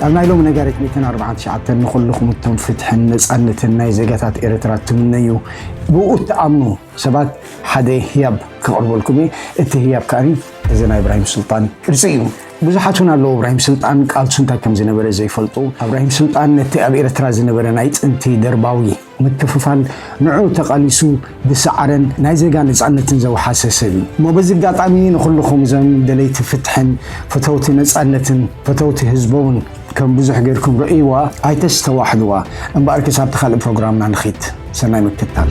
ኣብ ናይ ሎሚ ነጋሪት ሚእትን ኣርባዓን ትሽዓተን ንኹልኹም እቶም ፍትሕን ነጻነትን ናይ ዜጋታት ኤርትራ ትምነዩ፣ ብኡ እትኣምኑ ሰባት ሓደ ህያብ ከቕርበልኩም እየ። እቲ ህያብ ከኣ እዚ ናይ እብራሂም ሱልጣን ቅርጺ እዩ። ብዙሓት እውን ኣለዉ እብራሂም ሱልጣን ቃልሱ እንታይ ከም ዝነበረ ዘይፈልጡ። እብራሂም ሱልጣን ነቲ ኣብ ኤርትራ ዝነበረ ናይ ጥንቲ ደርባዊ ምክፍፋል ንዑ ተቓሊሱ ዝሰዓረን ናይ ዜጋ ነጻነትን ዘውሓሰ ሰብ እዩ። እሞ በዚ ኣጋጣሚ ንኹልኹም እዞም ደለይቲ ፍትሕን ፈተውቲ ነጻነትን ፈተውቲ ህዝቦምን ከም ብዙሕ ጌርኩም ርእይዋ ኣይተስተዋሕልዋ። እምበኣር ክሳብቲ ካልእ ፕሮግራምና ንኺድ። ሰናይ ምክትታል።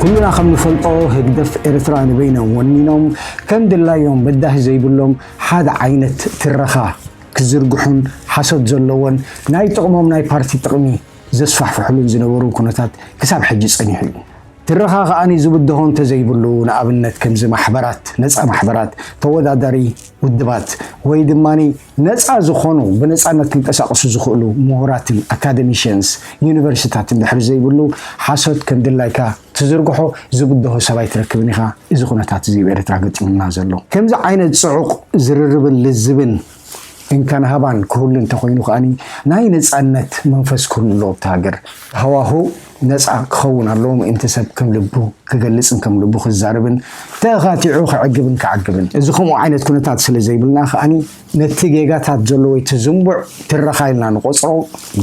ኩልና ከም ንፈልጦ ህግደፍ ኤርትራ ንበይኖም ወኒኖም ከም ድላዮም በዳሂ ዘይብሎም ሓደ ዓይነት ትረኻ ክዝርግሑን ሓሶት ዘለዎን ናይ ጥቕሞም ናይ ፓርቲ ጥቕሚ ዘስፋሕፍሕሉን ዝነበሩ ኩነታት ክሳብ ሕጂ ጸኒሑ እዩ። ትረኻ ከኣ ዝብድሆ እንተዘይብሉ፣ ንኣብነት ከምዚ ማሕበራት፣ ነጻ ማሕበራት፣ ተወዳዳሪ ውድባት ወይ ድማ ነጻ ዝኾኑ ብነጻነት ክንቀሳቐሱ ዝኽእሉ ምሁራትን ኣካደሚሽንስ ዩኒቨርሲታት እንድሕር ዘይብሉ ሓሶት ከም ድላይካ ትዝርግሖ ዝብድሆ ሰብ ኣይትረክብን ኢኻ። እዚ ኩነታት እዚ ኣብ ኤርትራ ገጢሙና ዘሎ። ከምዚ ዓይነት ጽዑቕ ዝርርብን ልዝብን እንካን ሃባን ክህሉ እንተኾይኑ ከኣኒ ናይ ነጻነት መንፈስ ክህሉ ኣለዎ ኣብቲ ሃገር። ሃዋሁ ነጻ ክኸውን ኣለዎ ምእንቲ ሰብ ከም ልቡ ክገልጽን ከም ልቡ ክዛረብን ተኻቲዑ ክዕግብን ክዓግብን። እዚ ከምኡ ዓይነት ኩነታት ስለ ዘይብልና ከኣኒ ነቲ ጌጋታት ዘሎ ወይ እቲ ዝንቡዕ ትረኻ ኢልና ንቖጽሮ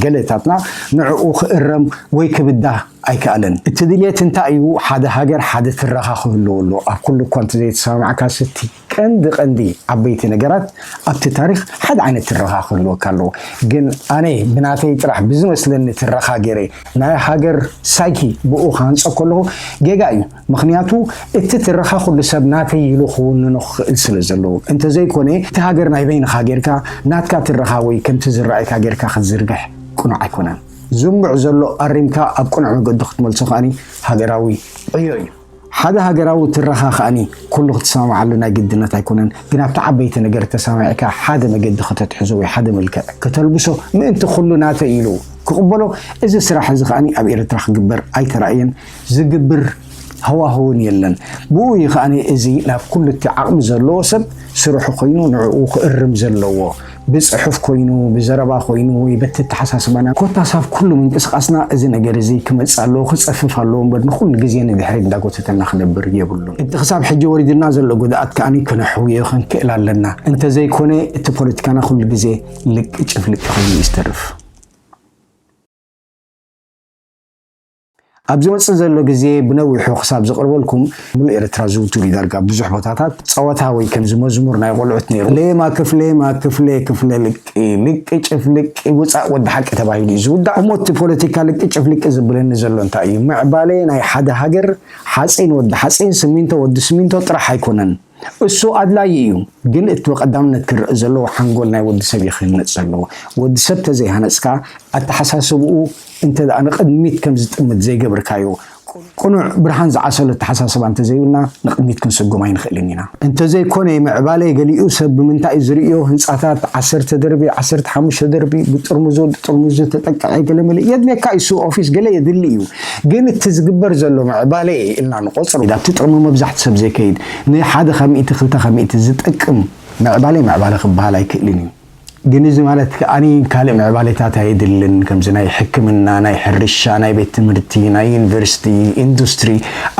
ገለታትና ንዕኡ ክእረም ወይ ክብዳህ ኣይከኣለን። እቲ ድልየት እንታይ እዩ? ሓደ ሃገር ሓደ ትረኻ ክህልዎ ኣሎ። ኣብ ኩሉ እኳ እንተዘይተሰማማዕካ ስቲ ቀንዲ ቀንዲ ዓበይቲ ነገራት ኣብቲ ታሪኽ ሓደ ዓይነት ትረኻ ክህልወካ ኣለዎ። ግን ኣነ ብናተይ ጥራሕ ብዝመስለኒ ትረኻ ገይረ ናይ ሃገር ሳይኪ ብኡ ክሃንጾ ከለኹ ጌጋ እዩ። ምኽንያቱ እቲ ትረኻ ኩሉ ሰብ ናተይ ኢሉ ክውንኖ ክኽእል ስለ ዘለዎ። እንተዘይኮነ እቲ ሃገር ናይ በይንኻ ጌርካ ናትካ ትረኻ ወይ ከምቲ ዝረኣየካ ጌርካ ክትዝርግሕ ቅኑዕ ኣይኮነን። ዝንቡዕ ዘሎ ኣሪምካ ኣብ ቅኑዕ መገዲ ክትመልሶ ከኣኒ ሃገራዊ ዕዮ እዩ። ሓደ ሃገራዊ ትረኻ ከኣኒ ኩሉ ክትሰማምዓሉ ናይ ግድነት ኣይኮነን፣ ግን ኣብቲ ዓበይቲ ነገር ተሰማሚዕካ ሓደ መገዲ ከተትሕዞ ወይ ሓደ መልክዕ ከተልብሶ ምእንቲ ኩሉ ናተይ ኢሉ ክቕበሎ፣ እዚ ስራሕ እዚ ከኣኒ ኣብ ኤርትራ ክግበር ኣይተራእየን፣ ዝግብር ሃዋህውን የለን። ብኡ እዩ ከኣኒ እዚ ናብ ኩሉ እቲ ዓቕሚ ዘለዎ ሰብ ስርሑ ኮይኑ ንዕኡ ክእርም ዘለዎ። ብጽሑፍ ኮይኑ፣ ብዘረባ ኮይኑ ወይ በቲ ኣተሓሳስባና፣ ኮታስ ኣብ ኩሉ ምንቅስቓስና እዚ ነገር እዚ ክመጽእ ኣለዎ፣ ክጸፍፍ ኣለዎ እምበር ንኹሉ ግዜ ንድሕሪት እንዳጎተተና ክነብር የብሉን። እቲ ክሳብ ሕጂ ወሪድና ዘሎ ጉድኣት ከኣኒ ክነሕውዮ ክንክእል ኣለና። እንተዘይኮነ እቲ ፖለቲካና ኩሉ ግዜ ልቂ ጭፍልቂ ኮይኑ እዩ ዝተርፍ። ኣብ ዝመጽእ ዘሎ ግዜ ብነዊሑ ክሳብ ዘቕርበልኩም፣ ሙሉእ ኤርትራ ዝውቱር እዩ ዳርጋ። ብዙሕ ቦታታት ጸወታ ወይ ከምዚ መዝሙር ናይ ቆልዑት ነይሩ። ሌማ ክፍሌ፣ ማ ክፍሌ፣ ክፍለ ልቂ፣ ልቂ ጭፍ ልቂ፣ ውጻእ ወዲ ሓቂ ተባሂሉ እዩ ዝውዳእ። እሞ እቲ ፖለቲካ ልቂ ጭፍ ልቂ ዝብለኒ ዘሎ እንታይ እዩ? ምዕባለ ናይ ሓደ ሃገር ሓጺን ወዲ ሓጺን፣ ስሚንቶ ወዲ ስሚንቶ ጥራሕ ኣይኮነን። እሱ ኣድላዪ እዩ፣ ግን እቲ ብቐዳምነት ክረኣ ዘለዎ ሓንጎል ናይ ወዲ ሰብ እዩ ክህነጽ ዘለዎ። ወዲ ሰብ ተዘይሃነጽካ፣ ኣተሓሳስብኡ እንተ ደኣ ንቕድሚት ከም ዝጥምት ዘይገበርካዮ፣ ቅኑዕ ብርሃን ዝዓሰሎ ኣተሓሳስባ እንተ ዘይብልና፣ ንቕድሚት ክንስጉም ኣይንኽእልን ኢና። እንተዘይኮነ፣ ምዕባለ ገሊኡ ሰብ ብምንታይ እዩ ዝርእዮ? ህንጻታት ዓሰርተ ደርቢ፣ ዓሰርተ ሓሙሽተ ደርቢ፣ ብጥርሙዝ ወዲ ጥርሙዝ ዝተጠቅዐ ገለ መለ የድልየካ እዩ። እሱ ኦፊስ ገለ የድሊ እዩ። ግን እቲ ዝግበር ዘሎ ምዕባለ ኢልና ንቖጽሮ፣ ኣብቲ ጥቕሚ መብዛሕቲ ሰብ ዘይከይድ፣ ንሓደ ካብ ሚእቲ፣ ክልተ ካብ ሚእቲ ዝጠቅም ምዕባለ፣ ምዕባለ ክበሃል ኣይክእልን እዩ። ግን እዚ ማለት ከኣኒ ካልእ ምዕባሌታት ኣየድልን፣ ከምዚ ናይ ሕክምና፣ ናይ ሕርሻ፣ ናይ ቤት ትምህርቲ፣ ናይ ዩኒቨርሲቲ፣ ኢንዱስትሪ፣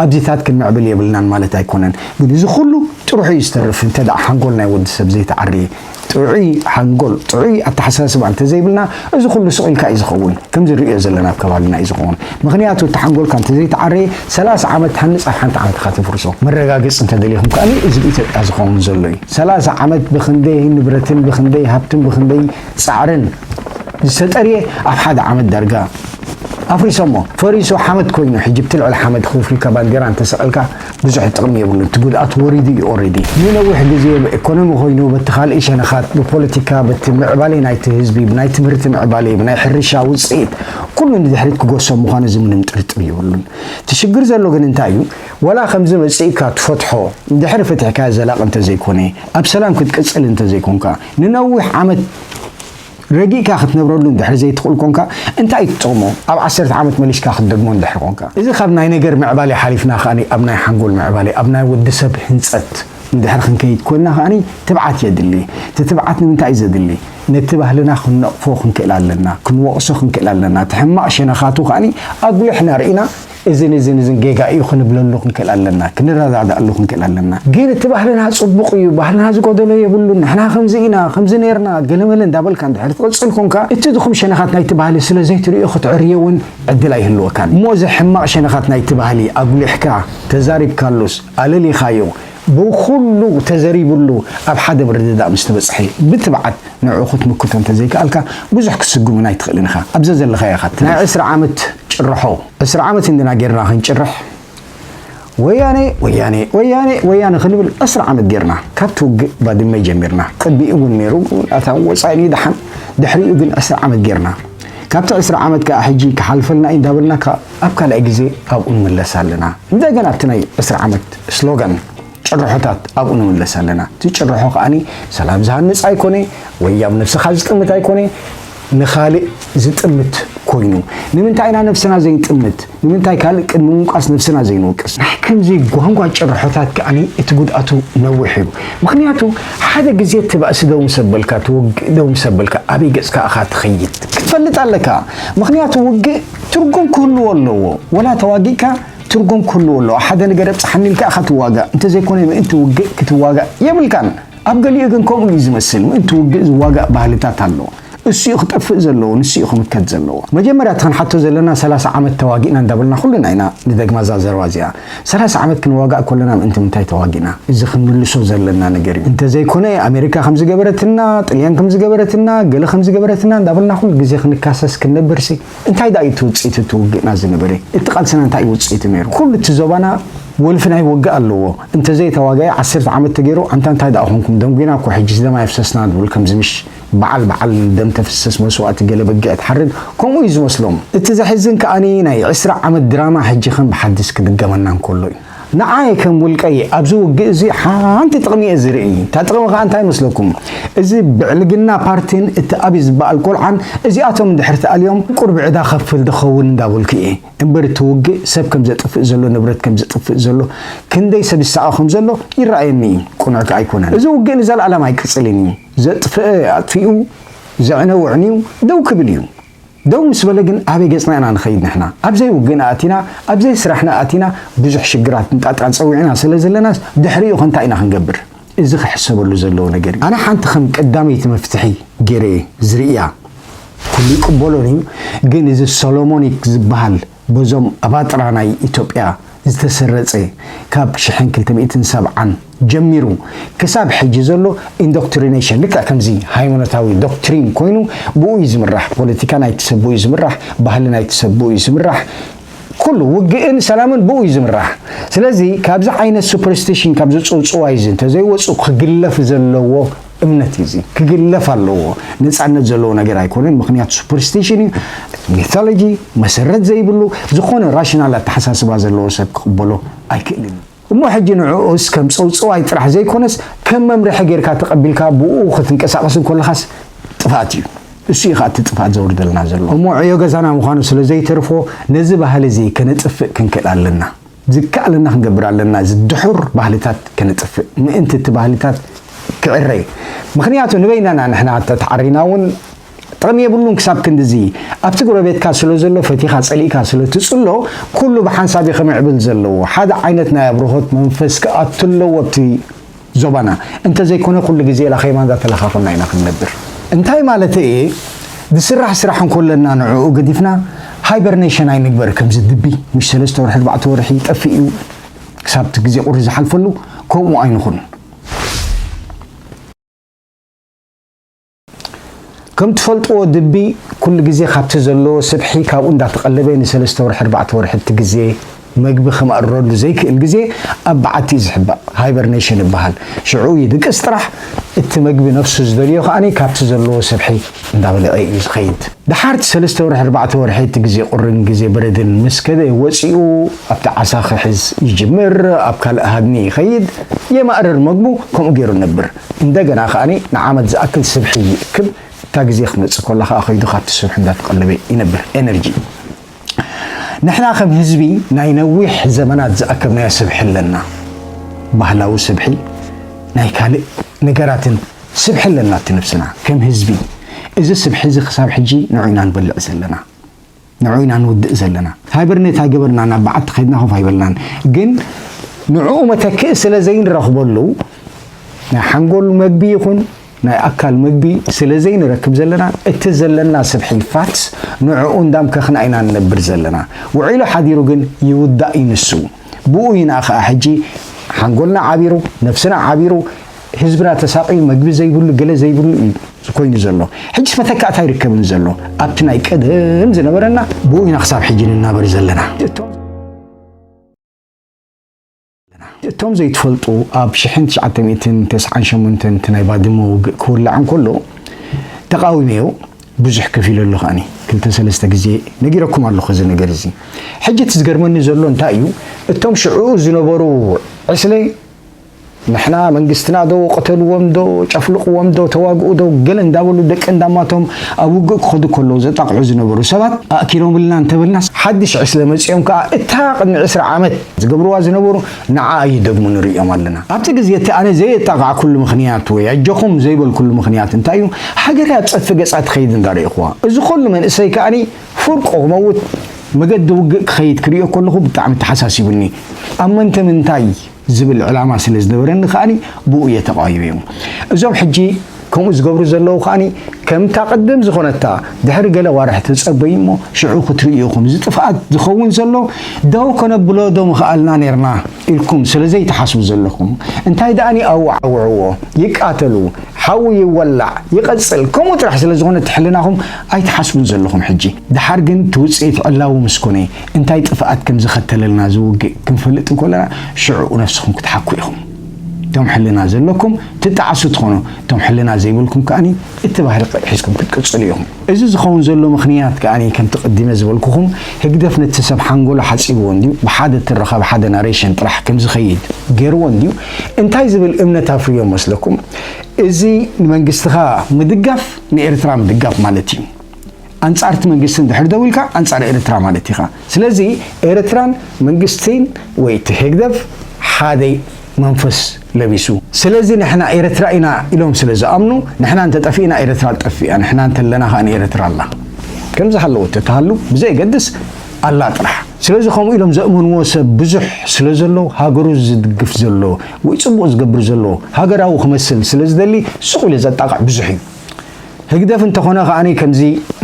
ኣብዚታት ክንምዕብል የብልናን ማለት ኣይኮነን። ግን እዚ ኩሉ ጥርሑ እዩ ዝተርፍ፣ እንተ ደኣ ሓንጎል ናይ ወዲ ሰብ ዘይተዓርየ። ጥዑይ ሓንጎል፣ ጥዑይ ኣተሓሳስባ እንተዘይብልና፣ እዚ ኩሉ ስቕ ኢልካ እዩ ዝኸውን። ከምዚ ንርእዮ ዘለና ኣብ ከባቢና እዩ ዝኸውን። ምኽንያቱ፣ እቲ ሓንጎልካ እንተዘይተዓረየ፣ ሰላሳ ዓመት ትሃንጽ፣ ኣብ ሓንቲ ዓመት ኢኻ ተፍርሶ። መረጋገጺ እንተደሊኹም ከኣ፣ እዚ ብኢትዮጵያ ዝኸውን ዘሎ እዩ። ሰላሳ ዓመት ብኽንደይ ንብረትን ብኽንደይ ሃብትን ብኽንደይ ጻዕርን ዝተጠርየ፣ ኣብ ሓደ ዓመት ዳርጋ ኣፍሪሶሞ። ፈሪሱ ሓመድ ኮይኑ፣ ሕጂ ብትልዕል ሓመድ ክፍልካ ባንዴራ እንተሰቐልካ፣ ብዙሕ ጥቕሚ የብሉን። እቲ ጉድኣት ወሪዱ እዩ ኦሬዲ። ንነዊሕ ግዜ ብኢኮኖሚ ኮይኑ፣ በቲ ካልእ ሸነኻት፣ ብፖለቲካ፣ በቲ ምዕባሌ ናይቲ ህዝቢ፣ ብናይ ትምህርቲ ምዕባሌ፣ ብናይ ሕርሻ ውጽኢት፣ ኩሉ ንድሕሪት ክጎሶ ምዃኑ እዚ ምንም ጥርጥር የብሉን። እቲ ሽግር ዘሎ ግን እንታይ እዩ? ወላ ከምዚ መጺእካ ትፈትሖ፣ ድሕሪ ፈቲሕካ ዘላቒ እንተዘይኮነ፣ ኣብ ሰላም ክትቅጽል እንተዘይኮንካ፣ ንነዊሕ ዓመት ረጊእካ ክትነብረሉ እንድሕሪ ዘይትኽእል ኮንካ፣ እንታይ እዩ ትጥቕሞ? ኣብ ዓሰርተ ዓመት መሊስካ ክትደግሞ እንድሕሪ ኮንካ። እዚ ካብ ናይ ነገር ምዕባሌ ሓሊፍና ከኣ ኣብ ናይ ሓንጎል ምዕባሌ፣ ኣብ ናይ ወዲ ሰብ ህንጸት፣ እንድሕር ክንከይድ ኮንና ከኣኒ ትብዓት የድሊ። እቲ ትብዓት ንምንታይ እዩ ዘድሊ? ነቲ ባህልና ክንነቕፎ ክንክእል ኣለና፣ ክንወቕሶ ክንክእል ኣለና። እቲ ሕማቕ ሸነኻቱ ከኣኒ ኣጉሊሕና ርኢና እዝን እዝን እዝን ጌጋ እዩ ክንብለሉ ክንክእል ኣለና፣ ክንረዳዳእሉ ክንክእል ኣለና። ግን እቲ ባህልና ጽቡቕ እዩ፣ ባህልና ዝጎደሎ የብሉን፣ ንሕና ከምዚ ኢና፣ ከምዚ ነይርና፣ ገለመለ እንዳበልካ እንድሕር ትቕጽል ኮንካ፣ እቲ ድኹም ሸነኻት ናይቲ ባህሊ ስለ ዘይትርእዮ ክትዕርዮ እውን ዕድል ኣይህልወካን። እሞ እዚ ሕማቕ ሸነኻት ናይቲ ባህሊ ኣጉሊሕካ ተዛሪብካሉስ ኣለሊኻዮ፣ ብኹሉ ተዘሪብሉ ኣብ ሓደ ምርድዳእ ምስ ተበጽሐ ብትብዓት ንዕኡ ክትምክቶ እንተዘይከኣልካ ብዙሕ ክትስጉምን ኣይትኽእልን ኢኻ። ኣብዛ ዘለኻዮ ኢኻ ትብል። ናይ ዕስራ ዓመት ጭርሖ፣ ዕስራ ዓመት እንድና ጌርና ክንጭርሕ ወያነ ወያነ ወያነ ወያነ ክንብል ዕስራ ዓመት ጌርና። ካብቲ ውግእ ባድመ ጀሚርና። ቅድሚኡ እውን ነይሩ፣ ኣታ ወጻኢ ደሓን ድሕሪኡ ግን ዕስራ ዓመት ጌርና። ካብቲ ዕስራ ዓመት ከኣ ሕጂ ክሓልፈልና እዩ እንዳበልና ከኣ ኣብ ካልኣይ ግዜ ኣብኡ ንምለስ ኣለና። እንደገና ኣብቲ ናይ ዕስራ ዓመት ስሎጋን ጭርሖታት ኣብኡ ንምለስ ኣለና። እቲ ጭርሖ ከኣኒ ሰላም ዝሃንጽ ኣይኮነ፣ ወይ ኣብ ነብስኻ ዝጥምት ኣይኮነ፣ ንኻልእ ዝጥምት ኮይኑ። ንምንታይ ኢና ነብስና ዘይንጥምት? ንምንታይ ካልእ ቅድሚ ምውቃስ ነብስና ዘይንወቅስ? ናይ ከምዚ ጓንጓ ጭርሖታት ከኣኒ እቲ ጉድኣቱ ነዊሕ እዩ። ምኽንያቱ ሓደ ግዜ እቲ ባእሲ ደው ምስ ኣበልካ፣ እቲ ውግእ ደው ምስ ኣበልካ ኣበይ ገጽካ ኢኻ ትኸይድ ክትፈልጥ ኣለካ። ምኽንያቱ ውግእ ትርጉም ክህልዎ ኣለዎ። ወላ ተዋጊእካ ትርጉም ክህልዎ ኣለዎ። ሓደ ነገር ኣብጽሓኒ ኢልካ ኢኻ ትዋጋእ። እንተዘይኮነ ምእንቲ ውግእ ክትዋጋእ የብልካን። ኣብ ገሊኡ ግን ከምኡ እዩ ዝመስል። ምእንቲ ውግእ ዝዋጋእ ባህልታት ኣሎ። እሱ እዩ ክጠፍእ ዘለዎ፣ ንሱ እዩ ክምከት ዘለዎ። መጀመርያ እቲ ክንሓቶ ዘለና ሰላሳ ዓመት ተዋጊእና እንዳበልና ኩልና ኢና ንደግማ እዛ ዘረባ እዚኣ። ሰላሳ ዓመት ክንዋጋእ ከለና ምእንቲ ምንታይ ተዋጊእና? እዚ ክንምልሶ ዘለና ነገር እዩ። እንተዘይኮነ ኣሜሪካ ከም ዝገበረትና፣ ጥልያን ከም ዝገበረትና፣ ገለ ከም ዝገበረትና እንዳበልና ኩሉ ግዜ ክንካሰስ ክንነብርሲ እንታይ ደኣ እዩ እቲ ውጽኢት እቲ ውግእና ዝነበረ? እቲ ቃልስና እንታይ እዩ ውጽኢቱ ነይሩ? ኩሉ እቲ ዞባና ወልፊ ናይ ውግእ ኣለዎ። እንተዘይተዋጋኢ ዓሰርተ ዓመት ተገይሩ ኣንታ እንታይ ደኣ ኮንኩም? ደንጒና እኮ ሕጂስ ደም ኣየፍሰስና ንብል ከምዚ ምሽ በዓል በዓል ደም ተፍስስ መስዋእቲ ገለ በጊዕ ትሓርድ ከምኡ እዩ ዝመስሎም። እቲ ዘሕዝን ከኣኒ ናይ ዕስራ ዓመት ድራማ ሕጂ ከም ብሓድስ ክድገመና እንከሎ እዩ። ንዓይ ከም ውልቀይ ኣብዚ ውግእ እዚ ሓንቲ ጥቕሚ እየ ዝርኢ። እታ ጥቕሚ ከኣ እንታይ ይመስለኩም? እዚ ብዕልግና ፓርቲን እቲ ኣብይ ዝበሃል ቆልዓን እዚኣቶም እንድሕር ተኣልዮም ቁርቢ ዕዳ ከፍል ድኸውን እንዳበልኩ እየ። እምበር እቲ ውግእ ሰብ ከም ዘጥፍእ ዘሎ፣ ንብረት ከም ዘጥፍእ ዘሎ፣ ክንደይ ሰብ ይሳቐ ከም ዘሎ ይረኣየኒ እዩ። ቅኑዕ ከኣ ኣይኮነን። እዚ ውግእ ንዘለኣለም ኣይቅጽልን እዩ። ዘጥፍአ ኣጥፊኡ፣ ዘዕነወ ኣዕንዩ ደው ክብል እዩ። ደው ምስ በለ ግን ኣበይ ገጽና ኢና ንኸይድ ንሕና? ኣብ ዘይውግእና ኣቲና፣ ኣብ ዘይስራሕና ኣቲና፣ ብዙሕ ሽግራት ንጣጣን ጸዊዕና ስለ ዘለናስ ድሕሪኡ ከ እንታይ ኢና ክንገብር? እዚ ክሕሰበሉ ዘለዎ ነገር እዩ። ኣነ ሓንቲ ከም ቀዳመይቲ መፍትሒ ገይረ ዝርእያ፣ ኩሉ ይቅበሎን እዩ፣ ግን እዚ ሶሎሞኒክ ዝበሃል በዞም ኣባጥራ ናይ ኢትዮጵያ ዝተሰረጸ ካብ ሽሕን ክልተ ሚእትን ሰብዓን ጀሚሩ ክሳብ ሕጂ ዘሎ ኢንዶክትሪኔሽን ልክዕ ከምዚ ሃይማኖታዊ ዶክትሪን ኮይኑ ብኡ እዩ ዝምራሕ። ፖለቲካ ናይቲ ሰብ ብኡ እዩ ዝምራሕ፣ ባህሊ ናይቲ ሰብ ብኡ እዩ ዝምራሕ። ኩሉ ውግእን ሰላምን ብኡ እዩ ዝምራሕ። ስለዚ ካብዚ ዓይነት ሱፐርስቲሽን ካብዚ ጽውጽዋይ እዚ እንተዘይወጹ ክግለፍ ዘለዎ እምነት እዩ እዚ። ክግለፍ ኣለዎ። ነጻነት ዘለዎ ነገር ኣይኮነን። ምኽንያቱ ሱፐርስቲሽን እዩ። ሚቶሎጂ መሰረት ዘይብሉ ዝኾነ ራሽናል ኣተሓሳስባ ዘለዎ ሰብ ክቕበሎ ኣይክእልን እዩ። እሞ ሕጂ ንዕኡስ ከም ጸውጽዋይ ጥራሕ ዘይኮነስ ከም መምርሒ ጌርካ ተቐቢልካ ብኡ ክትንቀሳቐስ እንከለኻስ ጥፍኣት እዩ። እሱ እዩ ኸኣ እቲ ጥፍኣት ዘውርደልና ዘሎ። እሞ ዕዮ ገዛና ምዃኑ ስለ ዘይተርፎ ነዚ ባህሊ እዚ ከነጥፍእ ክንክእል ኣለና። ዝከኣለና ክንገብር ኣለና። እዚ ድሑር ባህልታት ከነጥፍእ ምእንቲ እቲ ባህልታት ክዕረ። ምኽንያቱ ንበይናና ንሕና ተተዓሪና እውን ጥቕሚ የብሉን። ክሳብ ክንድዚ ኣብቲ ጎረቤትካ ስለ ዘሎ ፈቲኻ ጸሊእካ ስለ ትጽሎ ኩሉ ብሓንሳብ እዩ ክምዕብል ዘለዎ። ሓደ ዓይነት ናይ ኣብርሆት መንፈስ ክኣቱ ኣለዎ ኣብቲ ዞባና። እንተዘይኮነ ኩሉ ግዜ ላኸይማ እንዳተለኻኸና ኢና ክንነብር። እንታይ ማለት እየ? ዝስራሕ ስራሕ እንኮለና ንዕኡ ገዲፍና ሃይበርኔሽን ኣይንግበር። ከምዚ ድቢ ምሽ ሰለስተ ወርሒ ኣርባዕተ ወርሒ ይጠፍእ እዩ። ክሳብ እቲ ግዜ ቁሪ ዝሓልፈሉ ከምኡ ኣይንኹን። ከም ትፈልጥዎ ድቢ ኩሉ ግዜ ካብቲ ዘለዎ ስብሒ ካብኡ እንዳተቐለበ ንሰለስተ ወርሒ ኣርባዕተ ወርሒ እቲ ግዜ መግቢ ከማእርረሉ ዘይክእል ግዜ ኣብ በዓቲ እዩ ዝሕባእ። ሃይበርኔሽን ይበሃል። ሽዑ ይድቅስ ጥራሕ፣ እቲ መግቢ ነፍሱ ዝደልዮ ከኣኒ ካብቲ ዘለዎ ስብሒ እንዳበልዐ እዩ ዝኸይድ። ደሓር እቲ ሰለስተ ወርሒ ኣርባዕተ ወርሒ እቲ ግዜ ቁርን ግዜ በረድን ምስ ከደ ወፂኡ ኣብቲ ዓሳ ክሕዝ ይጅምር፣ ኣብ ካልእ ሃድኒ ይኸይድ፣ የማእርር መግቡ፣ ከምኡ ገይሩ ነብር። እንደገና ከኣኒ ንዓመት ዝኣክል ስብሒ ይእክብ። እታ ግዜ ክትመጽእ ከላ ከኣ ከይዱ ካብቲ ስብሒ እንዳተቐለበ ይነብር። ኤነርጂ። ንሕና ከም ህዝቢ ናይ ነዊሕ ዘመናት ዝኣከብናዮ ስብሒ ኣለና። ባህላዊ ስብሒ፣ ናይ ካልእ ነገራትን ስብሒ ኣለና እቲ ነብስና ከም ህዝቢ። እዚ ስብሒ እዚ ክሳብ ሕጂ ንዑ ኢና ንበልዕ ዘለና፣ ንዑ ኢና ንውድእ ዘለና። ሃይበርኔት ኣይገበርናን፣ ኣብ በዓቲ ከይድና ኮፍ ኣይበልናን። ግን ንዕኡ መተክኢ ስለ ዘይንረኽበሉ ናይ ሓንጎል መግቢ ይኹን ናይ ኣካል መግቢ ስለ ዘይንረክብ ዘለና፣ እቲ ዘለና ስብሒ ፋትስ ንዕኡ እንዳምከኽና ኢና ንነብር ዘለና። ውዒሉ ሓዲሩ ግን ይውዳእ እዩ ንሱ። ብኡ ኢና ኸኣ ሕጂ ሓንጎልና ዓቢሩ፣ ነፍስና ዓቢሩ፣ ህዝብና ተሳቒዩ፣ መግቢ ዘይብሉ፣ ገለ ዘይብሉ እዩ ኮይኑ ዘሎ። ሕጂስ መተካእታ ኣይርከብን ዘሎ። ኣብቲ ናይ ቀደም ዝነበረና ብኡ ኢና ክሳብ ሕጂ ንናበር ዘለና። እቶም እቶም ዘይትፈልጡ፣ ኣብ ሽሕን ትሽዓተ ሚእትን ተስዓን ሸሞንተን እቲ ናይ ባድመ ውግእ ክውላዕ እንከሎ ተቓዊመዮ። ብዙሕ ከፊለ ኣሎ ከኣኒ፣ ክልተ ሰለስተ ግዜ ነጊረኩም ኣለኹ እዚ ነገር እዚ። ሕጂ እቲ ዝገርመኒ ዘሎ እንታይ እዩ፣ እቶም ሽዑ ዝነበሩ ዕስለ፣ ንሕና መንግስትና ዶ ቅተልዎም ዶ ጨፍልቕዎም ዶ ተዋግኡ ዶ ገለ እንዳበሉ ደቂ እንዳማቶም ኣብ ውግእ ክኸዱ ከለዉ ዘጣቕዑ ዝነበሩ ሰባት ኣእኪሎምልና እንተበልናስ፣ ሓድሽ ዕስለ መጺኦም ከኣ እታ ቅድሚ ዕስራ ዓመት ዝገብርዋ ዝነበሩ ንዓ ይደግሙ ንርእዮም ኣለና። ኣብቲ ግዜ እቲ ኣነ ዘየጣቓዕኩሉ ምኽንያት ወይ ኣጆኹም ዘይበልኩሉ ምኽንያት እንታይ እዩ? ሃገረይ ኣብ ጸድፊ ገጻ ትኸይድ እንዳ ርእኹዋ፣ እዚ ኹሉ መንእሰይ ከኣኒ ፍርቁ ክመውት መገዲ ውግእ ክኸይድ ክርእዮ ከለኹ ብጣዕሚ ተሓሳሲቡኒ። ኣብ መንተ ምንታይ ዝብል ዕላማ ስለ ዝነበረኒ ከኣኒ ብኡ እየ ተቓዊመዮም። እዞም ሕጂ ከምኡ ዝገብሩ ዘለዉ ከኣኒ ከምታ ቅድም ዝኾነታ ድሕሪ ገለ ዋርሕ ተጸበዩ እሞ ሽዑ ክትርእዩ ኢኹም። እዚ ጥፍኣት ዝኸውን ዘሎ ደው ከነብሎ ዶ ምኽኣልና ኔርና ኢልኩም ስለ ዘይትሓስቡ ዘለኹም፣ እንታይ ደኣኒ ኣወዓውዕዎ፣ ይቃተሉ፣ ሓዊ ይወላዕ፣ ይቐጽል። ከምኡ ጥራሕ ስለ ዝኾነ እቲ ሕልናኹም ኣይትሓስቡን ዘለኹም። ሕጂ ደሓር ግን እቲ ውጽኢት ዕላዊ ምስ ኮነ እንታይ ጥፍኣት ከም ዝኸተለልና ዝውግእ ክንፈልጥ እንከለና ሽዑ ነፍስኹም ክትሓኩ ኢኹም። እቶም ሕልና ዘለኩም ትጠዓሱ ትኾኑ፣ እቶም ሕልና ዘይብልኩም ከኣኒ እቲ ባህሪ ሒዝኩም ክትቅጽሉ ኢኹም። እዚ ዝኸውን ዘሎ ምኽንያት ከኣኒ ከምቲ ቅዲመ ዝበልኩኹም ህግደፍ ነቲ ሰብ ሓንጎሎ ሓጺብዎ እንድዩ፣ ብሓደ ትረኻ ብሓደ ናሬሽን ጥራሕ ከም ዝኸይድ ገይርዎ እንድዩ። እንታይ ዝብል እምነት ኣፍርዮ መስለኩም? እዚ ንመንግስትኻ ምድጋፍ ንኤርትራ ምድጋፍ ማለት እዩ። ኣንጻር እቲ መንግስቲ እንድሕር ደው ኢልካ ኣንጻር ኤርትራ ማለት ኢኻ። ስለዚ ኤርትራን መንግስቲን ወይ እቲ ህግደፍ ሓደ መንፈስ ለቢሱ። ስለዚ ንሕና ኤርትራ ኢና ኢሎም ስለ ዝኣምኑ፣ ንሕና እንተጠፊእና ኤርትራ ትጠፍእ እያ፣ ንሕና እንተለና ከኣ ንኤርትራ ኣላ። ከም ዝሃለወት ተትሃሉ ብዘየገድስ ኣላ ጥራሕ። ስለዚ ከምኡ ኢሎም ዘእመንዎ ሰብ ብዙሕ ስለ ዘሎ፣ ሃገሩ ዝድግፍ ዘሎ ወይ ጽቡቕ ዝገብር ዘሎ ሃገራዊ ክመስል ስለ ዝደሊ፣ ስቕ ኢሉ ዘጣቕዕ ብዙሕ እዩ። ህግደፍ እንተኾነ ከኣኒ ከምዚ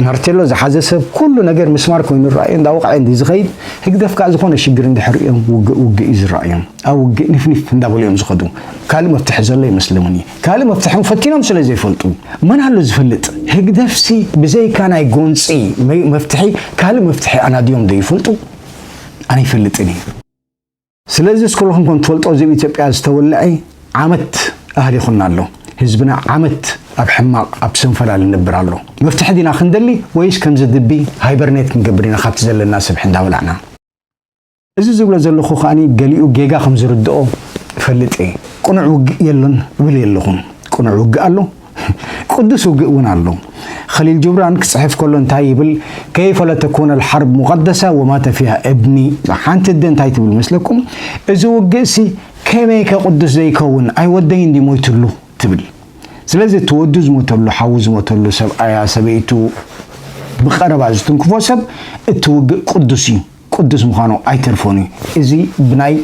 ማርቴሎ ዝሓዘ ሰብ ኩሉ ነገር ምስማር ኮይኑ ይረኣዮ፣ እንዳወቕዐ እንዲ ዝኸይድ፣ ህግደፍ ከኣ ዝኾነ ሽግር እንድሕር ሪኦም ውግእ ውግእ እዩ ዝረኣዮም። ኣብ ውግእ ንፍኒፍ እንዳበሉ እዮም ዝኸዱ። ካልእ መፍትሒ ዘሎ ይመስለምኒ። ካልእ መፍትሒ እውን ፈቲኖም ስለ ዘይፈልጡ። መን ኣሎ ዝፈልጥ? ህግደፍሲ ብዘይካ ናይ ጎንጺ መ-፣ መፍትሒ ካልእ መፍትሒ ኣናድዮም ዶ ይፈልጡ? ኣነ ኣይፈልጥን እየ። ስለዚ እስኩልኹም ከም ትፈልጦ እዚ ኣብ ኢትዮጵያ ዝተወልዐ ዓመት ኣህሊኹና ኣሎ። ህዝብና ዓመት ኣብ ሕማቕ ኣብ ሰንፈላል ይነብር ኣሎ። መፍትሒ ዲና ክንደሊ ወይስ ከምዚ ድቢ ሃይበርኔት ክንገብር ኢና ካብቲ ዘለና ስብሒ እንዳበላዕና? እዚ ዝብሎ ዘለኹ ከኣኒ ገሊኡ ጌጋ ከም ዝርድኦ እፈልጥ እየ። ቅኑዕ ውግእ የሎን እብል የለኹን። ቅኑዕ ውግእ ኣሎ። ቅዱስ ውግእ እውን ኣሎ። ኸሊል ጅብራን ክጽሕፍ ከሎ እንታይ ይብል? "كيف لا تكون الحرب مقدسة ومات فيها ابني؟" ሓንቲ ኣደ እንታይ ትብል መስለኩም? "እዚ ውግእሲ ከመይ ከ ቅዱስ ዘይከውን? ኣይ ወደይ እንዲ ሞይትሉ?" ትብል። ስለዚ እቲ ወዱ ዝሞተሉ፣ ሓዉ ዝሞተሉ፣ ሰብኣያ፣ ሰበይቱ፣ ብቐረባ ዝትንክፎ ሰብ እቲ ውግእ ቅዱስ እዩ። ቅዱስ ምዃኑ ኣይተርፎን እዩ። እዚ ብናይ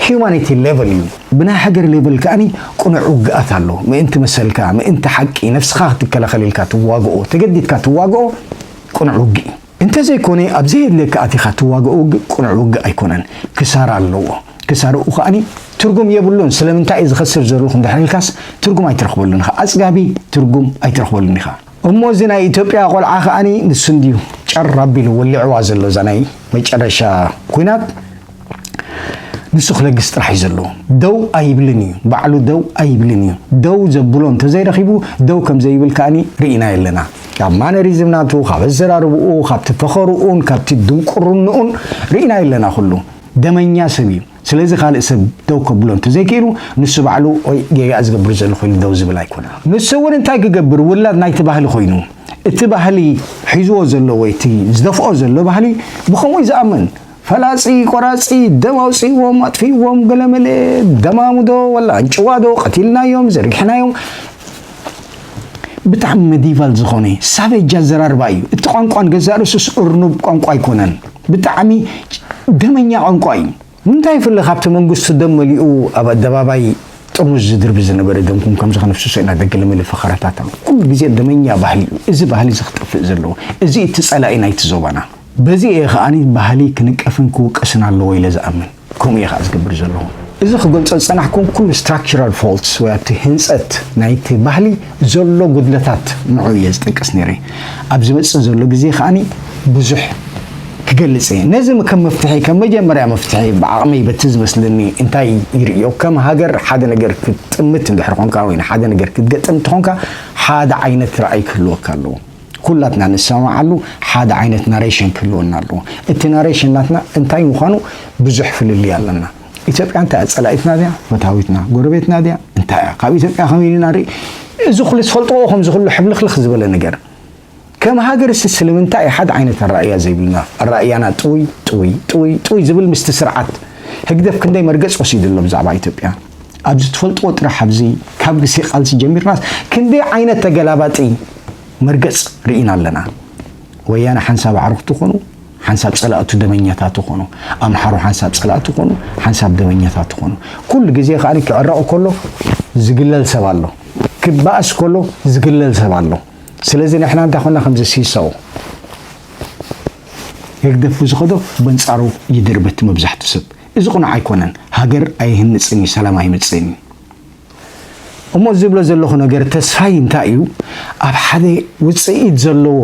ሂዩማኒቲ ሌቨል እዩ። ብናይ ሃገር ሌቨል ከኣኒ ቅኑዕ ውግኣት ኣሎ። ምእንቲ መሰልካ፣ ምእንቲ ሓቂ፣ ነፍስኻ ክትከላኸል ኢልካ ትዋግኦ፣ ተገዲድካ ትዋግኦ ቅኑዕ ውግእ እዩ። እንተዘይኮነ፣ ኣብ ዘየድልየካ ኣቲኻ ትዋግኦ ውግእ ቅኑዕ ውግእ ኣይኮነን። ክሳራ ኣለዎ። ክሳርኡ ከኣኒ ትርጉም የብሉን። ስለምንታይ እየ ዝኸስር ዘለኹ እንድሕር ኢልካስ፣ ትርጉም ኣይትረኽበሉን ኢኻ። ኣጽጋቢ ትርጉም ኣይትረኽበሉን ኢኻ። እሞ እዚ ናይ ኢትዮጵያ ቆልዓ ከኣኒ ንሱ እንድዩ ጨር ኣቢሉ ወሊዕዋ ዘሎ እዛ ናይ መጨረሻ ኲናት። ንሱ ክለግስ ጥራሕ እዩ ዘለዎ። ደው ኣይብልን እዩ፣ ባዕሉ ደው ኣይብልን እዩ። ደው ዘብሎ እንተዘይረኺቡ ደው ከም ዘይብል ከኣኒ ርኢና የለና። ካብ ማነሪዝም ናቱ፣ ካብ ኣዘራርብኡ፣ ካብቲ ፈኸርኡን ካብቲ ድንቁርንኡን ርኢና የለና ኩሉ። ደመኛ ሰብ እዩ። ስለዚ ካልእ ሰብ ደው ከብሎ እንተዘይክኢሉ፣ ንሱ ባዕሉ፣ "ኦይ፣ ጌጋ ዝገብር ዘለኹ" ኢሉ ደው ዝብል ኣይኮነን። ንሱ እውን እንታይ ክገብር? ውላድ ናይቲ ባህሊ ኮይኑ፣ እቲ ባህሊ ሒዝዎ ዘሎ ወይ እቲ ዝደፍኦ ዘሎ ባህሊ ብኸምኡ እዩ ዝኣምን። ፈላጺ ቆራጺ፣ ደም ኣውጺእዎም ኣጥፊእዎም፣ ገለመለ፣ ደማሙዶ ወላ ኣንጭዋዶ፣ ቀቲልናዮም፣ ዘርጊሕናዮም። ብጣዕሚ መዲቫል ዝኾነ ሳቬጅ ኣዘራርባ እዩ። እቲ ቋንቋ ንገዛእ ርእሱስ እርኑብ ቋንቋ ኣይኮነን። ብጣዕሚ ደመኛ ቋንቋ እዩ። እንታይ ይፍለ ካብቲ መንግስቱ ደም መሊኡ ኣብ ኣደባባይ ጥርሙዝ ዝድርቢ ዝነበረ፣ ደምኩም ከምዚ ከነፍስሶ ኢና፣ ደገ ለመለ ፈኸራታት ኣሎ። ኩሉ ግዜ ደመኛ ባህሊ እዩ። እዚ ባህሊ እዚ ክጠፍእ ዘለዎ። እዚ እቲ ጸላኢ ናይቲ ዞባና። በዚ እየ ከኣኒ ባህሊ ክንቀፍን ክውቀስን ኣለዎ ኢለ ዝኣምን። ከምኡ እየ ከኣ ዝገብር ዘለኹ። እዚ ክገልጾ ዝጸናሕኩም ኩሉ structural faults ወይ ኣብቲ ህንጸት ናይቲ ባህሊ ዘሎ ጉድለታት ንዑ እየ ዝጠቅስ ነይረ። ኣብ ዝመጽእ ዘሎ ግዜ ከኣኒ ብዙሕ ክገልጽ እየ። ነዚ ከም መፍትሒ፣ ከም መጀመርያ መፍትሒ ብዓቕመይ በቲ ዝመስለኒ እንታይ ይርእዮ? ከም ሃገር ሓደ ነገር ክትጥምት እንድሕር ኮንካ ወይ ንሓደ ነገር ክትገጥም እንተኾንካ ሓደ ዓይነት ራእይ ክህልወካ ኣለዎ። ኩላትና ንሰማማዓሉ ሓደ ዓይነት ናሬሽን ክህልወና ኣለዎ። እቲ ናሬሽን ናትና እንታይ ምዃኑ ብዙሕ ፍልልይ ኣለና። ኢትዮጵያ እንታይ እያ? ጸላኢትና ድያ? ፈታዊትና? ጎረቤትና ድያ? እንታይ እያ? ካብ ኢትዮጵያ ከመይ ኢና ንርኢ? እዚ ኩሉ ትፈልጥዎ ከምዚ ኩሉ ሕብልኽልኽ ዝበለ ነገር። ከም ሃገር እስቲ ስለምንታይ ሓደ ዓይነት ኣረኣእያ ዘይብልና? ኣረኣእያና ጥውይ፣ ጥውይ፣ ጥውይ፣ ጥውይ ዝብል ምስቲ ስርዓት ህግደፍ ክንደይ መርገጽ ወሲዱ ኣሎ ብዛዕባ ኢትዮጵያ። ኣብዚ ትፈልጥዎ ጥራሕ ኣብዚ ካብ ግዜ ቃልሲ ጀሚርናስ ክንደይ ዓይነት ተገላባጢ መርገጽ ርኢና ኣለና። ወያነ ሓንሳብ ኣዕሩኽቱ ኮኑ፣ ሓንሳብ ጸላእቱ ደመኛታቱ ኮኑ፣ ኣምሓሩ ሓንሳብ ጸላእቱ ኮኑ፣ ሓንሳብ ደመኛታቱ ኮኑ። ኩሉ ግዜ ከኣ ክዕረቕ ከሎ ዝግለል ሰብ ኣሎ፣ ክባእስ ከሎ ዝግለል ሰብ ኣሎ። ስለዚ ንሕና እንታይ ኮና ከምዚ ሲሶ ህግደፍ ዝኸዶ በንጻሩ ይድርብት መብዛሕቱ ሰብ። እዚ ቁኑዕ ኣይኮነን። ሃገር ኣይህንጽን እዩ፣ ሰላም ኣይመጽእን እዩ። እሞ ዝብሎ ዘለኹ ነገር ተስፋይ እንታይ እዩ? ኣብ ሓደ ውጽኢት ዘለዎ፣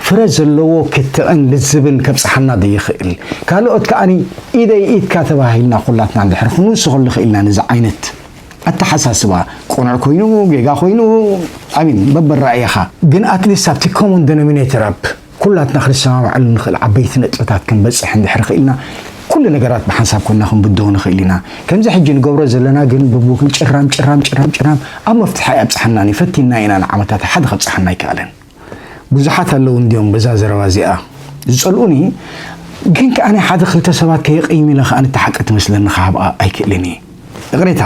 ፍረ ዘለዎ ክትዕን ልዝብን ከብጽሓና ዶ ይኽእል? ካልኦት ከኣኒ ኢደይ ኢድካ ተባሂልና ኩላትና እንድሕር ክንውስኸሉ ኽኢልና ነዚ ዓይነት ኣተሓሳስባ፣ ቅኑዕ ኮይኑ፣ ጌጋ ኮይኑ፣ ኣሚን፣ በበራእየኻ። ግን ኣትሊስት ኣብቲ ኮመን ደኖሚኔተር ኣብ ኩላትና ክንሰማማዓሉ ንኽእል ዓበይቲ ነጥብታት ክንበጽሕ እንድሕር ኽኢልና፣ ኩሉ ነገራት ብሓንሳብ ኮንና ክንብድሆ ንኽእል ኢና። ከምዚ ሕጂ ንገብሮ ዘለና ግን ብቡክን ጭራም፣ ጭራም፣ ጭራም፣ ጭራም ኣብ መፍትሒ ኣይኣብጽሓናን እዩ። ፈቲና ኢና ንዓመታት፣ ሓደ ከብጽሓና ኣይከኣለን። ብዙሓት ኣለዉ እንድዮም በዛ ዘረባ እዚኣ ዝጸልኡኒ፣ ግን ከኣ ናይ ሓደ ክልተ ሰባት ከየቕይም ኢለ ከኣ እቲ ሓቂ ትመስለኒ ክሃብኣ ኣይክእልን እየ። ይቕሬታ፣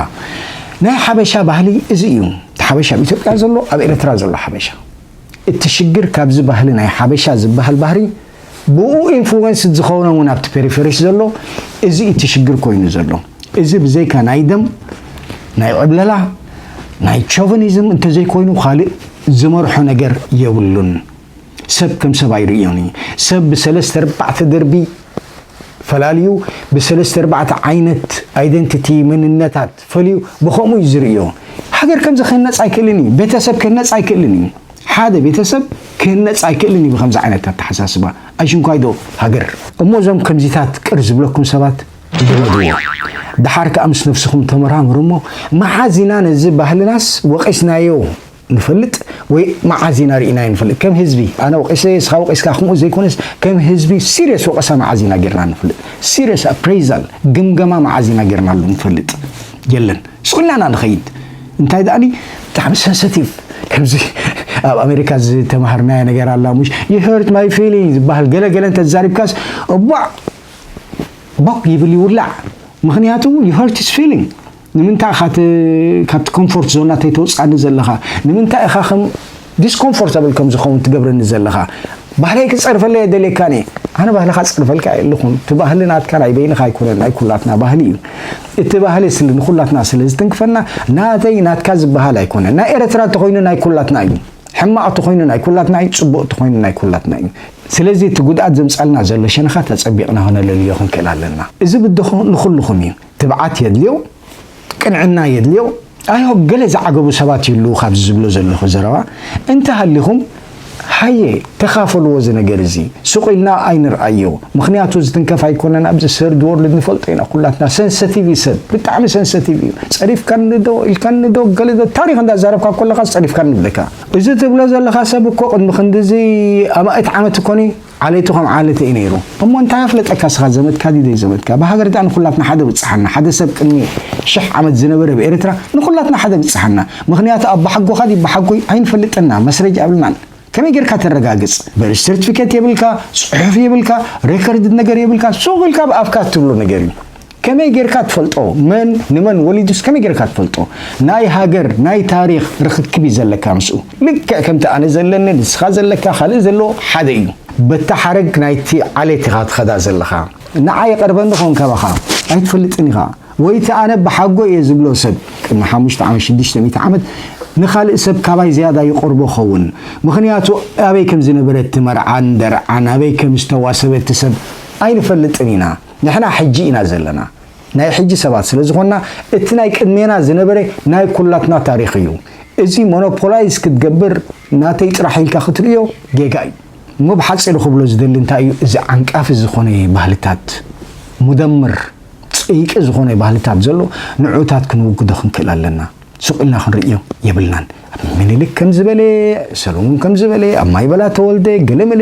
ናይ ሓበሻ ባህሊ እዚ እዩ። እቲ ሓበሻ ኣብ ኢትዮጵያ ዘሎ፣ ኣብ ኤርትራ ዘሎ ሓበሻ። እቲ ሽግር ካብዚ ባህሊ ናይ ሓበሻ ዝበሃል ባህሪ ብኡ ኢንፍሉወንስ ዝኸውን እውን ኣብቲ ፔሪፌሪስ ዘሎ፣ እዚ እቲ ሽግር ኮይኑ ዘሎ። እዚ ብዘይካ ናይ ደም፣ ናይ ዕብለላ፣ ናይ ቾቨኒዝም እንተዘይኮይኑ ካልእ ዝመርሖ ነገር የብሉን። ሰብ ከም ሰብ ኣይርእዮን እዩ። ሰብ ብሰለስተ ኣርባዕተ ደርቢ ፈላልዩ፣ ብሰለስተ ኣርባዕተ ዓይነት ኣይደንቲቲ መንነታት ፈልዩ ብኸምኡ እዩ ዝርእዮ። ሃገር ከምዚ ክህነጽ ኣይክእልን እዩ። ቤተሰብ ክህነጽ ኣይክእልን እዩ። ሓደ ቤተሰብ ክህነጽ ኣይክእልን እዩ ብከምዚ ዓይነት ኣተሓሳስባ። ኣይሽንኳይ ዶ ሃገር? እሞ እዞም ከምዚታት ቅር ዝብለኩም ሰባት ልመድዎ። ደሓር ከኣ ምስ ነፍስኹም ተመራመሩ እሞ መዓዝ ኢና ነዚ ባህልናስ ወቒስናዮ ንፈልጥ ወይ መዓዝ ኢና ርኢናዮ ንፈልጥ? ከም ህዝቢ፣ ኣነ ወቒሰ፣ እስኻ ወቒስካ፣ ከምኡ ዘይኮነስ ከም ህዝቢ ሲሪየስ ወቐሳ መዓዝ ኢና ጌርና ንፈልጥ? ሲሪየስ ኣፕሬዛል፣ ግምገማ መዓዝ ኢና ጌርናሉ ንፈልጥ? የለን። ስቕ ኢልና ኢና ንኸይድ። እንታይ ደኣኒ ብጣዕሚ ሰንሰቲቭ፣ ከምዚ ኣብ ኣሜሪካ ዝተማሃርናዮ ነገር ኣላ፣ ሙሽ? You hurt my feelings ዝበሃል ገለ ገለ እንተዛሪብካስ፣ እቧዕ ቦክ ይብል ይውላዕ። ምኽንያቱ you hurt his feeling። ንምንታይ ኢኻ እቲ ካብቲ ኮምፎርት ዞን ናተይ ተውጽኣኒ ዘለኻ? ንምንታይ ኢኻ ከም ዲስኮምፎርታብል ከም ዝኸውን ትገብረኒ ዘለኻ? ባህለይ ክጸርፈለይ ኣይደልየካን እየ። ኣነ ባህልኻ ጸርፈልካ የለኹን። እቲ ባህሊ ናትካ ናይ በይንኻ ኣይኮነን፣ ናይ ኩላትና ባህሊ እዩ። እቲ ባህሊ ስለ ንኹላትና ስለ ዝትንክፈና ናተይ ናትካ ዝበሃል ኣይኮነን። ናይ ኤርትራ እንተኾይኑ ናይ ኩላትና እዩ። ሕማቕ እንተኾይኑ ናይ ኩላትና እዩ፣ ጽቡቕ እንተኾይኑ ናይ ኩላትና እዩ። ስለዚ እቲ ጉድኣት ዘምጻልና ዘሎ ሸነኻት ኣጸቢቕና ክነለልዮ ክንክእል ኣለና። እዚ ብድሆ ንኹልኹም እዩ። ትብዓት የድልዮ፣ ቅንዕና የድልዮ። ኣይሆፕ ገለ ዝዓገቡ ሰባት ይህልዉ ካብዚ ዝብሎ ዘለኹ ዘረባ። እንተሃሊኹም ሃየ ተኻፈልዎ እዚ ነገር እዚ። ስቕ ኢልና ኣይንርኣዮ። ምኽንያቱ ዝትንከፍ ኣይኮነን። ኣብዚ ሰርድ ወርልድ ንፈልጦ ኢና ኩላትና። ሰንሰቲቭ እዩ ሰብ። ብጣዕሚ ሰንሰቲቭ እዩ። ጸሪፍካኒ ዶ ኢልካኒ ዶ ገለ ዶ ታሪኽ እንዳዛረብካ ከለኻ ጸሪፍካኒ ይብለካ። እዚ ትብሎ ዘለኻ ሰብ እኮ ቅድሚ ክንድዚ ኣማኢት ዓመት እኮ ዓሌቱ ከም ዓሌተ እዩ ነይሩ። እሞ እንታይ ኣፍለጠካ እስኻ ዘመድካ ድዩ ዘይዘመድካ? ብሃገር ደኣ ንኹላትና ሓደ ብጽሓና። ሓደ ሰብ ቅድሚ ሽሕ ዓመት ዝነበረ ብኤርትራ ንኹላትና ሓደ ብጽሓና። ምኽንያቱ ኣባሓጎኻ ድዩ ኣባሓጎይ ኣይንፈልጥና፣ መስረጃ ኣብልናን። ከመይ ጌርካ ተረጋግጽ? በርዝ ሰርቲፊኬት የብልካ፣ ጽሑፍ የብልካ፣ ሬከርድ ነገር የብልካ። ሱቕ ኢልካ ብኣፍካ እትብሎ ነገር እዩ። ከመይ ጌርካ ትፈልጦ? መን ንመን ወሊዱስ ከመይ ጌርካ ትፈልጦ? ናይ ሃገር ናይ ታሪኽ ርኽክብ እዩ ዘለካ ምስኡ። ልክዕ ከምቲ ኣነ ዘለኒ፣ ንስኻ ዘለካ፣ ካልእ ዘለዎ ሓደ እዩ። በታ ሓረግ ናይቲ ዓሌት ኢኻ ትኸዳ ዘለኻ። ንዓ ይቐርበኒ ኾን ካባኻ ኣይትፈልጥን ኢኻ። ወይ እቲ ኣነ ብሓጎ እየ ዝብሎ ሰብ ቅድሚ ሓሙሽተ ዓመት፣ ሽዱሽተ ሚእቲ ዓመት ንኻልእ ሰብ ካባይ ዝያዳ ይቐርቦ ኸውን። ምኽንያቱ ኣበይ ከም ዝነበረ እቲ መርዓን ደርዓን፣ ኣበይ ከም ዝተዋሰበ እቲ ሰብ ኣይንፈልጥን ኢና። ንሕና ሕጂ ኢና ዘለና። ናይ ሕጂ ሰባት ስለ ዝኾንና፣ እቲ ናይ ቅድሜና ዝነበረ ናይ ኩላትና ታሪኽ እዩ። እዚ ሞኖፖላይዝ ክትገብር ናተይ ጥራሕ ኢልካ ክትርእዮ ጌጋ እዩ። እሞ ብሓጺሩ ክብሎ ዝደሊ እንታይ እዩ፣ እዚ ዓንቃፊ ዝኾነ ባህልታት፣ ሙደምር፣ ጸይቂ ዝኾነ ባህልታት ዘሎ ንዑታት ክንውግዶ ክንክእል ኣለና። ሱቕ ኢልና ክንርእዮ የብልናን። ምኒልክ ከም ዝበለ፣ ሰሎሞን ከም ዝበለ፣ ኣብ ማይበላ ተወልደ፣ ገለመለ፣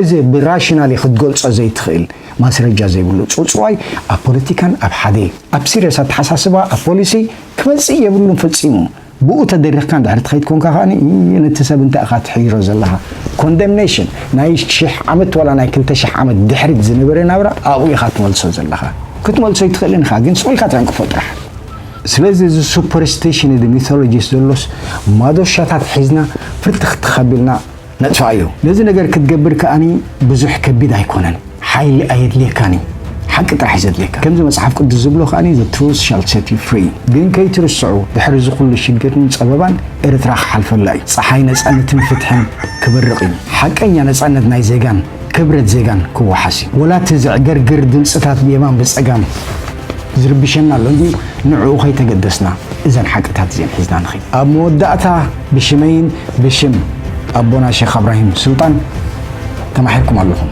እዚ ብራሽናሊ ክትገልጾ ዘይትኽእል፣ ማስረጃ ዘይብሉ ጽውጽዋይ ኣብ ፖለቲካን ኣብ ሓደ፣ ኣብ ሲሪየስ ኣተሓሳስባ፣ ኣብ ፖሊሲ ክመጽእ የብሉን ፈጺሙ። ብኡ ተደሪኽካ እንድሕር ትኸይድ ኮንካ ከኣ፣ ነቲ ሰብ እንታይ ኢኻ ትሕይሮ ዘለኻ? ኮንደምኔሽን ናይ ሽሕ ዓመት ዋላ ናይ ክልተ ሽሕ ዓመት ድሕሪት ዝነበረ ናብራ ኣብኡ ኢኻ ትመልሶ ዘለኻ። ክትመልሶ ኣይትኽእልን ኢኻ፣ ግን ሱቕ ኢልካ ተዕንቅፎ ጥራሕ። ስለዚ እዚ ሱፐርስቲሽን፣ እዚ ሚቶሎጂስ ዘሎስ ማዶሻታት ሒዝና ፍርትኽትኽ ኣቢልና ነጥፍኣዮ። ነዚ ነገር ክትገብር ከኣኒ ብዙሕ ከቢድ ኣይኮነን። ሓይሊ ኣየድልየካን እዩ። ሓቂ ጥራሕ እዩ ዘድልየካ። ከምዚ መጽሓፍ ቅዱስ ዝብሎ ከኣኒ፣ "The truth shall set you free." ግን ከይትርስዑ፣ ድሕሪ እዚ ኩሉ ሽግርን ጸበባን ኤርትራ ክሓልፈላ እዩ። ጸሓይ ነጻነትን ፍትሕን ክበርቕ እዩ። ሓቀኛ ነጻነት ናይ ዜጋን ክብረት ዜጋን ክወሓስ እዩ። ወላ እቲ ዘዕገርግር ድምጽታት ብየማን ብጸጋም ዝርብሸና ኣሎ እንድዩ፣ ንዕኡ ከይተገደስና እዘን ሓቅታት እዚአን ሒዝና ንኸይድ። ኣብ መወዳእታ ብሽመይን ብሽም ኣቦና ሼኽ እብራሂም ሱልጣን ተማሒርኩም ኣለኹም።